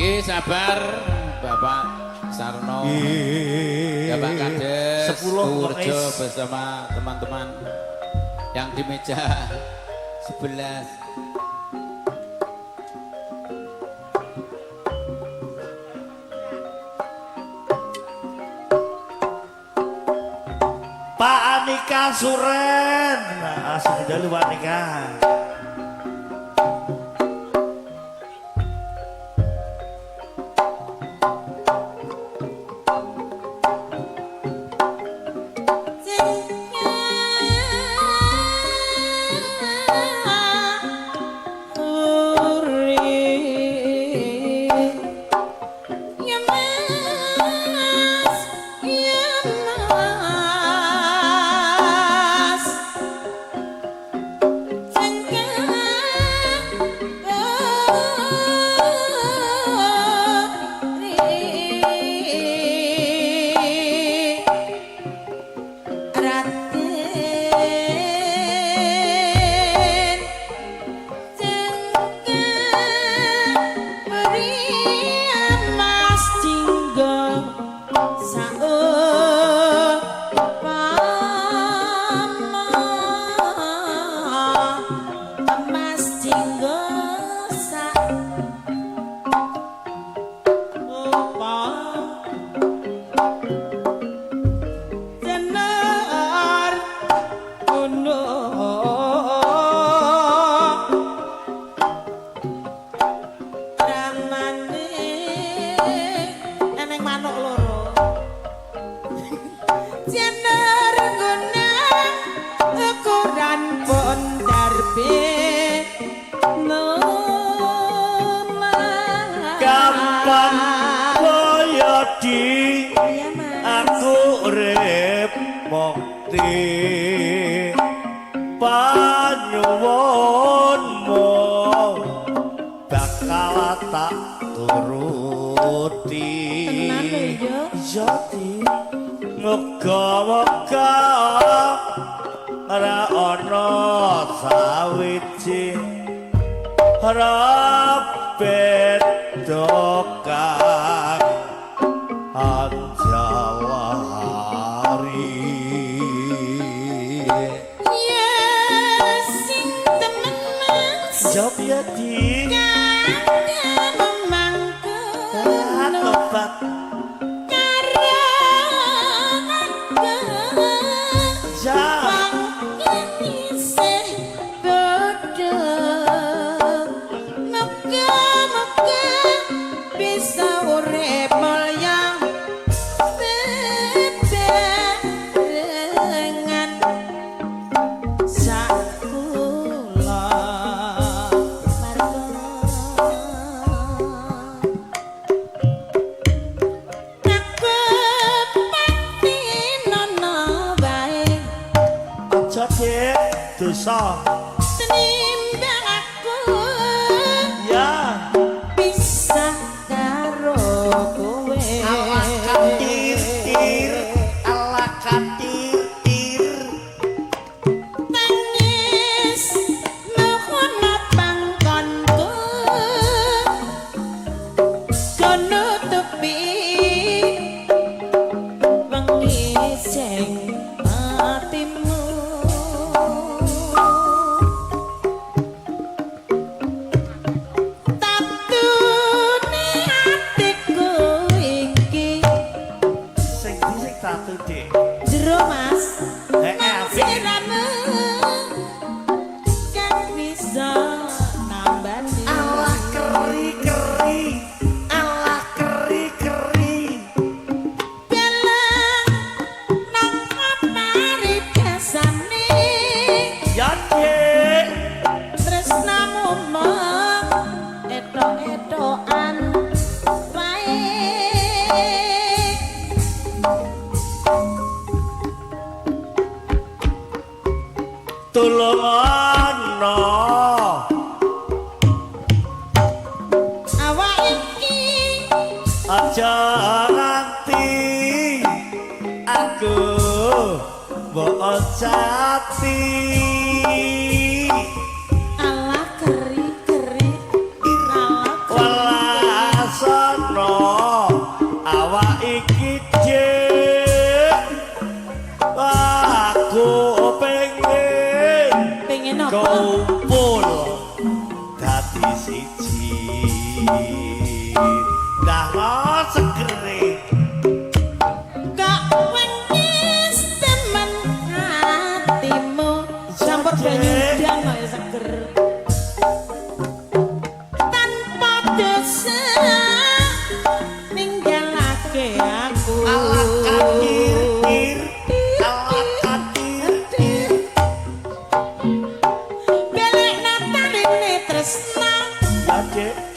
Nggih, sabar Bapak Sarno, Bapak Kades 10 Purjo bersama teman-teman yang di meja 11. Pak Anika Suren. Asik dalu Pak Anika. Kapan kaya di aku urip mukti panyuwunmu bakal tak turuti. Tenan lho, yo. Iya, Di. Muga-muga ora ana sawiji ora beda kang anjalari. Ya sing temen Mas. Jawab ya, Di. Kang memangkono Tobat. Karo aku. Ya. Wong isih bodho. Muga-muga bisa urip mulya bebarengan sakula marga. Aku pati nono wae. Aja, Dik, dosa. Tenimbang aku Ya. pisah karo kowe. Ala katir tir, ala katir tir. Tangis nuhun pangkonku kono tupi wengi sing atimu. Tatune atiku iki. Sing di sing tatu, Dik? Jero, Mas. Heeh, apik. Siramu kang bisa nambani. Alah keri-keri, alah keri-keri. Dalang nang paribasane. Ya, Dik. Tresnamu mung etok-etokan wae. Tulung ana. Awak iki Aja nganti aku mbok jati. Alah keri-keri, alah keri. Welas Napa? Kumpul dadi siji. Dah lo segere. Kok wis temen hatimu campur banyu udang kok ya seger. Tanpa dosa ninggalake aku. Alah katir tir, alah katir tir. Belek nataline tresna. Adek.